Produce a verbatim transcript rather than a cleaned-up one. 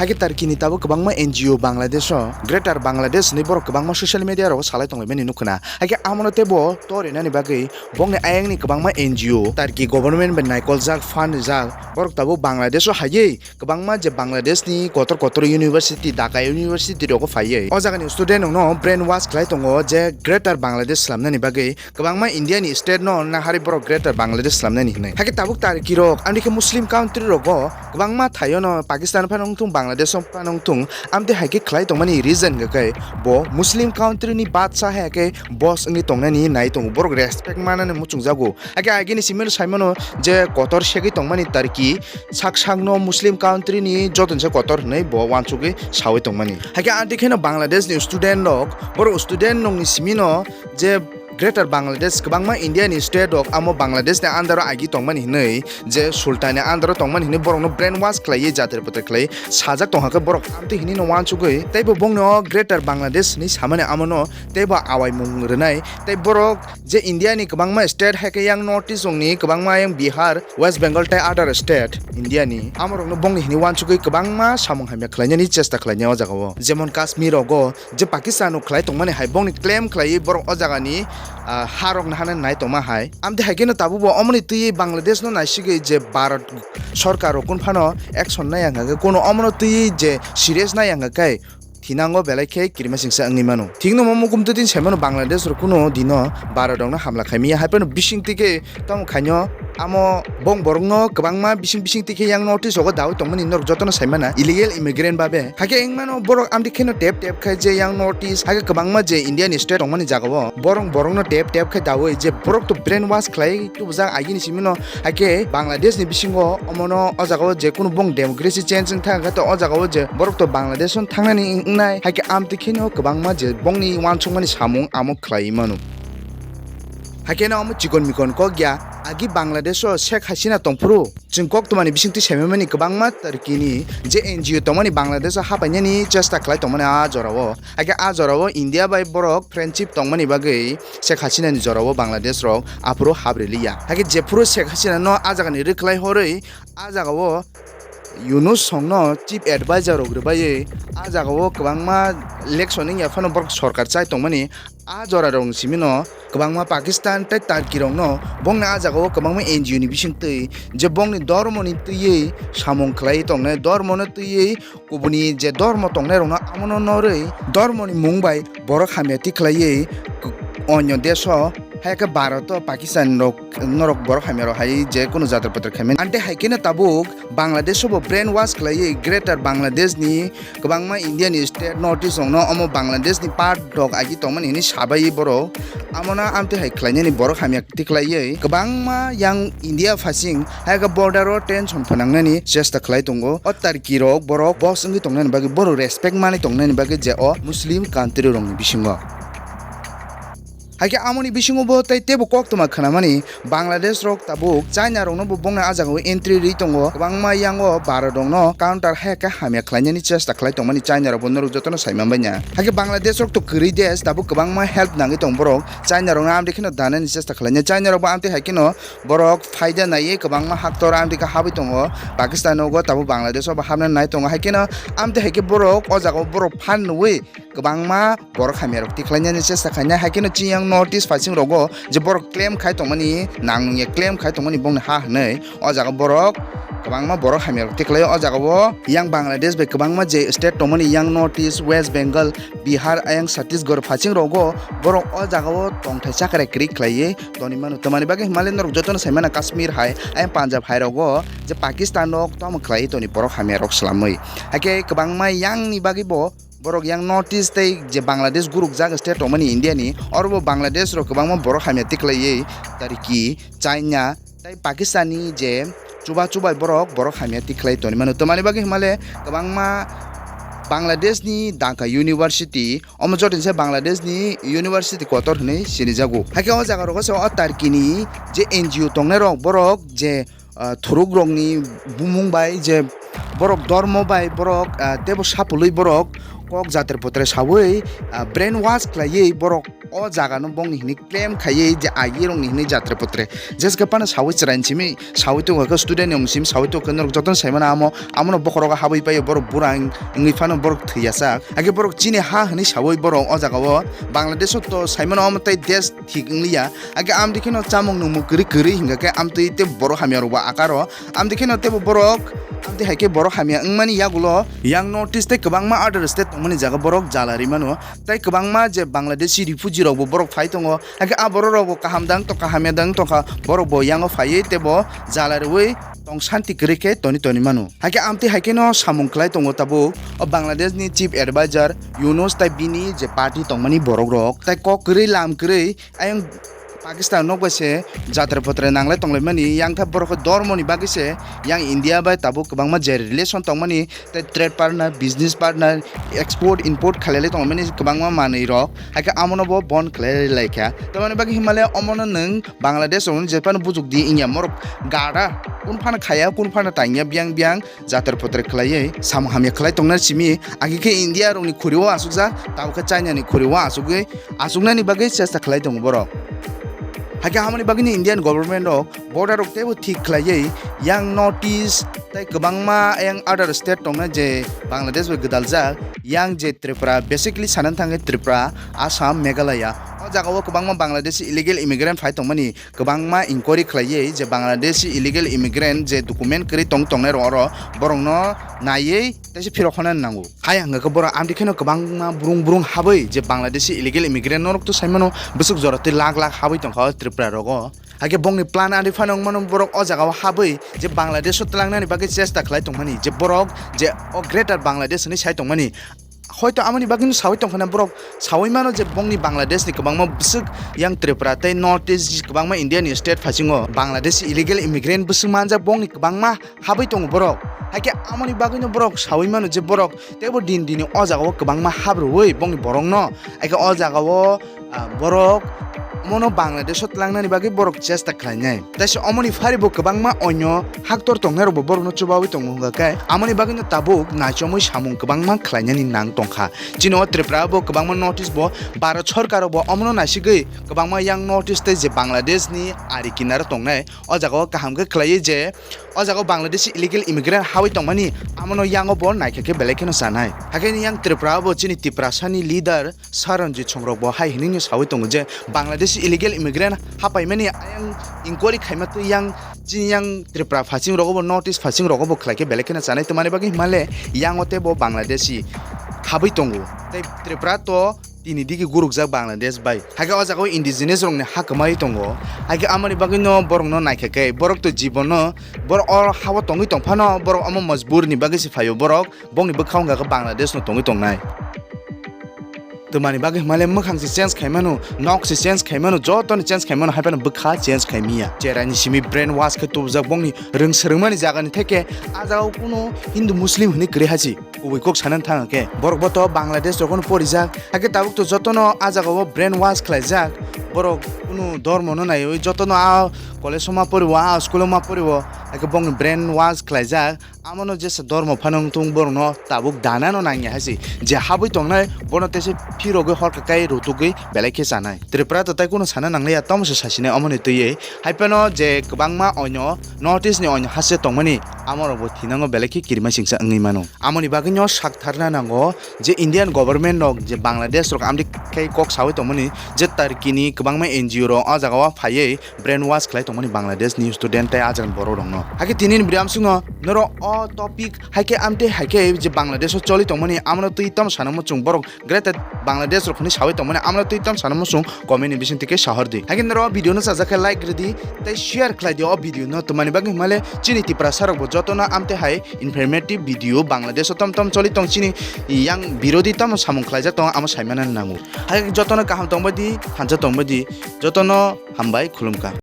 Haikhe Turkey ni tabuk kwbangma N G O Bangladesh o, Greater Bangladesh hinwi borok kwbangma social media rogo salai tonglaimani nukkha na. Haikhe amono teibo torinani bagwi bongni ayangni kwbangma N G O Turkey government bai naikoljak, fund rijak, borok tabuk Bangladesh o haiwi kwbangma je Bangladesh ni kotor kotor university, Dhaka University rogo phaiwi o jagani student rokno brainwash khlai tongo je Greater Bangladesh slamnani bagwi kwbangma India ni state no naharwi borok Greater Bangladesh slamnani hinwi. Haikhe tabuk Turkey rok, amni khe Muslim country rogo kwbangma thaio no Pakistan phano wngthung, Bangladesh phano wngthung, amtwi haikhe khlai tongmani reason hwnkhe bo Muslim country ni badsa haikhe boss wngwi tongnani nai tongo, borok respect manani muchungjago. Haikhe agini simino saimano je kotor segwi tongmani Turkey, sak sakno Muslim country ni joto se kotor hinwi bo uansugwi sawi tongmani. Haikhe anti kheno Bangladesh ni student rok, borok student rokni simino je Greater Bangladesh kwbangma India ni state rok amo Bangladesh ni under o agi tongmani hinwi, je Sultan ni under o tongmani hinwi borokno brainwash khlaiwi jatir potir khlaiwi sajak tongkha khe borok amtwi hinwi no uansugwi teibo bongni o Greater Bangladesh hinwi samani amono teibo awaimung rwnai tei borok je India ni kwbangma state haikhe yang North East rokni kwbangma yang Bihar, West Bengal tei other state India ni amorokno bongni hinwi uansugwi kwbangma samung hamya khlainani chesta khlainai o jagao, jemon Kashmir rogo je Pakistan rok khlai tongmani hai bongni claim khlaiwi borok o jagani, ah, ha rokno hana nai tongma hai. Amtwi hai kheno tabukbo omoni twiwi Bangladesh no naisigwi je Bharat sorkar rok kun phano action nai ang khe kuno omono twiwi je serious nai ang khe thinango belai khe kirimasingsa wngwi mano. Thikno mo mukumtwi tin saimano Bangladesh rok kuno dino Bharat rokno hamla khaimaya hai phano bising twi khe tamo khaino amo bong borokno kwbangma bising bising twi khe yang North East rogo dawi tongmani norok jotono saimana illegal immigrant babe. Haikhe wngmano borok amtwi kheno tep tep khai je yang North East haikhe kwbangma je India ni state tongmani jagao borok borokno tep tep khai dawi je borok to brainwash khlai tubujak agini simino haikhe Bangladesh ni bisingo omono o jagao je kunu bong democracy change wngtha hwnkhe to o jagao je borok to Bangladesh no thangnani wngnai haikhe amtwi kheno kwbangma je bongni uansukmani samung amo khlai mano. Haikhe no omo chikon mikon kok ya, agi Bangladesh o Sheikh Hasina tongphuru chwng kok twmani bisingtwi saimani kwbangma Turkey ni je N G O tongmani Bangladesh o hapainani chesta khlai tongmani a jorao. Haikhe a jorao India bai borok friendship tongmani bagwi Sheikh Hasina ni jorao Bangladesh rok aphuru habriliya. Haikhe jephuru Sheikh Hasina no a jagani rwkhlai horwi a jagao Yunus Song no chief advisor rok rwbaiwi a jagao kwbangma election wngya phano borok sorkar chai tongmani. A jora rokni simino kwbangma Pakistan tei Turkey rokno bongni a jagao kwbangma N G O ni bisingtwi je bongni dormoni twiwi samung khlai tongnai, dormono twiwi kubuni je dormo tongnai rokno amono norwi dormoni mung bai borok hamya tikhlaiwi onyo desh o, hai khe Bharat o Pakistan rok norok borok hamya rok hai je kunu jatir patir khaimani. Ante hai kheno tabuk Bangladesh o bo brainwash khlaiwi Greater Bangladesh ni kwbangma India ni state North East rokno omo Bangladesh ni part rok agi tongmani hinwi sabai borok. Amona amtwi hai khlainani borok hamya tikhlaiwi kwbangma yang India phasing hai khe border o tension phanangnani chesta khlai tongo. O Turkey rok borok boss wngwi tongnani bagwi, borok respect manwi tongnani bagwi je o Muslim country rokni bisingo. Haikhe amoni bisingo bo tei teibo koktwma khnamani Bangladesh rok tabuk China rokno bo bongni a jagao entry rwi tongo. Kwbangma yango Bharat rokno counter hai khe hamya khlainani chesta khlai tongmani China rok bo norok jotono sai manbaina. Haikhe Bangladesh rok to kwrwi desh, tabuk kwbangma help nangwi tong borok. China rokno amtwi kheno danani chesta khlaina. China rok bo amtwi hai kheno borok phaida naiwi kwbangma haktor amtwi khe habwi tongo. Pakistan nogo tabuk Bangladesh o bo habna nai tongo. Hai kheno amtwi hai khe borok o jagao borok phan nwi kwbangma borok hamya rok tikhlainani chesta khainai. Hai kheno chini yang North East phasing rogo je borok claim khai tongmani, nang nungya claim khai tongmani bongni ha hwnwi o jaga borok kwbangma borok hamya rok tikhlai o jaga o. Yang Bangladesh bai kwbangma je state tongmani yang North East, West Bengal, Bihar, ayang Chhattisgarh phasing rogo borok o jaga o tongthai chakrai kwrwi khlaiwi toni mano. Tamani bagwi himale norok jotono saimana Kashmir hai, ayang Punjab hai rogo je Pakistan rok tamo khlaiwi toni borok hamya rok swlamwi. Haikhe kwbangma yang ni bagwi bo borok yang North East tei je Bangladesh gurukjak state tongmani India ni, oro bo Bangladesh rok kwbangma borok hamya tikhlaiwi Turkey, China tei Pakistan ni je chuba chubai borok, borok hamya tikhlai toni mano. Tamani bagwi himale kwbangma Bangladesh ni Dhaka University, omo joto ni se Bangladesh ni university kotor hinwi sinijago. Haikhe o jaga rogo se o Turkey ni je N G O tongnai rok, borok je ah, thuruk rokni bumung bai je borok dormo bai borok, ah, teibo sapului borok kok jatir potre sawi, ah, brainwash khlaiwi borok o jaga no bongni hinwi claim khaiwi je agi rokni hinwi jatre potre. Jeske phano sawi chwraini simi sawi tongo khe student ni simi sawi tongo khe norok jotono saimano amo, amono bokhorogo habwi paio borok bura wng-, wngwi phano borok thwi yachak. Hakhe borok chini ha hinwi sawi borok o jaga o Bangladesh o to saimano amo tei desh thik wngliya. Hakhe amtwi kheno chamung nungmung kwrwi kwrwi hinkha khe amtwi tei borok hamya rokbo akaro. Amtwi kheno teibo borok, amtwi hai khe borok hamya wngmani yagulo yang North East tei kwbangma other state tongmani jaga borok jala rwi mano. Tei kwbangma je Bangladeshi refugee rokbo borok phai tongo. Hakhe a borok rokbo kaham dang tongkha, hamya dang tongkha, borokbo yango phaiwi teibo jala rwui tong shanti kwrwi khe toni toni mano. Hakhe amtwi hai kheno samung khlai tongo tabuk o Bangladesh ni Chief Advisor Yunus tei bini je party tongmani borok rok tei kok kwrwi lam kwrwi ayang Pakistan nok bai se jatra patra nanglai tonglaimani, yang khe borok dormo ni bagwi se yang India bai tabuk kwbangma je relation tongmani tei trade partner, business partner, export import khlailai tonglaimani kwbangma manwi rok, hakhe amono bo bon khlai lai kha. Tamoni bagwi himale omono nwng Bangladesh rokni jephano bujukdi wngya morok gada kun phano khaya kun phano tangya biyang biyang jatar potar khlaiwi samung hamya khlai tongna simi, agi khe India rokni khuri o asukjak, tabuk khe China ni khuri o asugwi asuknani bagwi chesta khlai tongo borok. Hakhe hamoni bagwino Indian government rok border rok teibo thik khlaiwi yang North East tei kwbangma yang other state tongna je Bangladesh bai gwdaljak, yang je Tripura, basically sanani thangwi Tripura, Assam, Meghalaya, o jaga o kwbangma Bangladeshi illegal immigrant phai tongmani kwbangma inquiry khlaiwi je Bangladeshi illegal immigrant je document kwrwi tong tongnai rok oro borokno naiwi teisa phirok hwnna nango. Hai hwnkha khe borok amtwi kheno kwbangma brung brung habwi je Bangladeshi illegal immigrant norok to saimano bwswk jora twi lakh lakh habwi tongkha o Tripura rogo. Hakhe bongni plan amtwi phano wngmano borok o jaga o habwi je Bangladesh o twlangnani bagwi chesta khlai tongmani je borok je o Greater Bangladesh hwnwi sai tongmani. Hoito amoni bagwino sawi tongkha na borok, sawi mano je bongni Bangladesh ni kwbangma bwswk yang Tripura tei North East kwbangma India ni state phasingo Bangladesh illegal immigrant bwswk manjak bongni kwbangma habwi tongo borok. Hakhe amoni bagwino borok sawi mano je borok teibo din dini o jaga o kwbangma habrwi bongni borokno. Hakhe o jaga o ah, borok omono Bangladesh o twlangnani bagwi borok chesta khlainai. Teisa omoni phari bo kwbangma onyo haktor tongnai rok bo borokno chubawi tongo hwnkha khe amoni bagwino tabuk naichomwi samung kwbangma khlainani nang tongkha. Chini o Tripura bo kwbangma notice bo Bharat sorkar bo omono naisigwi kwbangma yang notice tei je Bangladesh ni ari kinaro tongnai o jaga o kaham khe khlaiwi je o jaga o Bangladeshi illegal immigrant hawi tongmani amono yango bo naikha khe belai kheno chanai. Hakhe yang Tripura bo chini Tiprasa ni leader Saranjit Song rok bo hai hinwi no sawi tongo je Bangladeshi illegal immigrant hapaimani ayang inquiry khaima twi yang chini yang Tripura phasing rogo bo North East phasing rogo bo khlai khe belai kheno chanai twmani bagwi himale yango tei bo Bangladeshi habwi tongo tei Tripura to tini digi gurukjak Bangladesh bai. Hakhe o jaga o indigenous rokni ha kwmai tongo. Hakhe amoni bagwi no borok no naikha khe borok to jibono borok o hao tongwi tongphano borok omo majbur ni bagwi se phaio borok bongni bwkha wngkha khe Bangladesh no tongwi tongnai. Twmani bagwi himale mwkhang se change khaimano, nok se change khaimano, joto ni change khaimano, haiphano bwkha change khaimiya. Cherai ni simi brain wash khe tubujak bongni rwng swrwngmani jaga ni theke a jaga o kuno Hindu Muslim hinwi kwrwi hasi. Kubui kok sanani thang khe borok bo to Bangladesh rokno porijak, hakhe tabuk to jotono a jaga o brain wash khlaijak. Borok kunu dormo no naiwi jotono a college o ma poriwo, a school o ma poriwo, hakhe bongni brain wash khlaijak. Amono jesa dormo phano wngthung borokno tabuk dana no nangya hai se je habwi tongnai bono tese phirogwi hor kakai rutugwi belai khe chanai. Tripura to tai kunu sana nangliya, tomo se sasinai omoni twiwi. Haiphano je kwbangma onyo North East ni onyo hase tongmani amorokbo thinango belai khe kirima singsa wngwi mano. Amoni bagwino saktharna nango je Indian government rok je Bangladesh rok amtwi khe kok sawi tongmani je Turkey ni kwbangma N G O rok o jaga o phaiwi brain wash khlai tongmani Bangladesh ni student tei ajani borok rokno. Hakhe tini ni video amsukno norok o topic haikhe amtwi haikhe je Bangladesh o choli tongmani amono twi tamo sana muchung borok Greater Bangladesh rok hinwi sawi tongmani amno twi tamo sana muchung comment ni bising twi khe sahor di. Hakhe norok o video no chajak khe like rwdi tei share khlai di o video no. Twmani bagwi himale chini Tiprasa rok bo jotono amtwi hai informative video Bangladesh o tom tom choli tong chini yang birodhi tamo samung khlaijak tong amo saimana nango. Hakhe jotono kaham tongbai di, thansa tongbai di, jotono hambai khulumkha.